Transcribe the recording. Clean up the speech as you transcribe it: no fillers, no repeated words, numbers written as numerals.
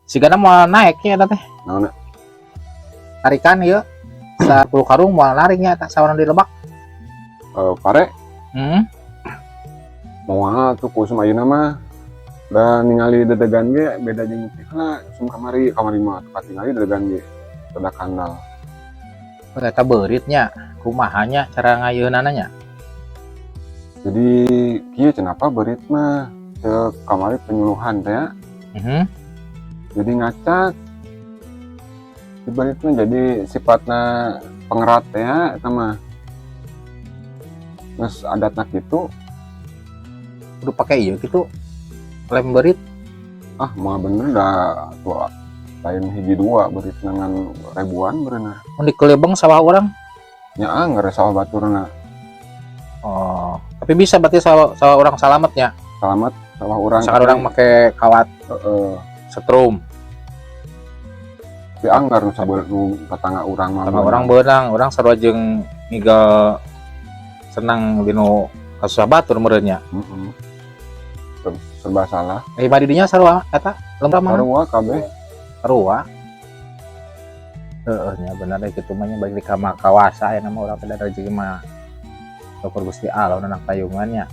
Sigana moal naik ya eta teh. Naon? Tarikan ieu. 10 karung moal nariknya eta sawana di lebak. Pare. Moal tuh ku usum ayeuna mah. Da ningali dedegan ge beda jeung heula usum kamari, kamari mah katingali dedegan ge rada kandal. Eta beuritnya kumaha nya cara ngayeunana nya? Jadi kieu cenah apa beurit mah cek kamari penyuluhan teh ya. Jadi ngacak di beurit mah, jadi sifatna pengerat teh ya eta mah. Geus adatna kitu. Kudu pake ieu kitu, lem beurit. Ah, mah bener dah tua, lain hiji dua beurit, ngan ribuan berenang. Mun dikelebeng sawah urang? Nya angger sawah baturna. Oh, tapi bisa berarti sawah, sawah urang salametnya. Salamet sawah urang. Misalkan urang make kawat setrum. Tapi anggar nu sabeut nu tetangga urang mah. Sama urang beunang, urang sarua jeung ngigal senang dinu kasusah batur meureun nya. Heeh. Serba salah. Eh, mah di dinya sarua eta lembah mah? Sarua kabeh. Sarua. Heeh nya, bener deh kitu mah nya, balik di ka kawasa aya mah urang teh da rezeki mah syukur Gusti Allah nanang tayungan nya.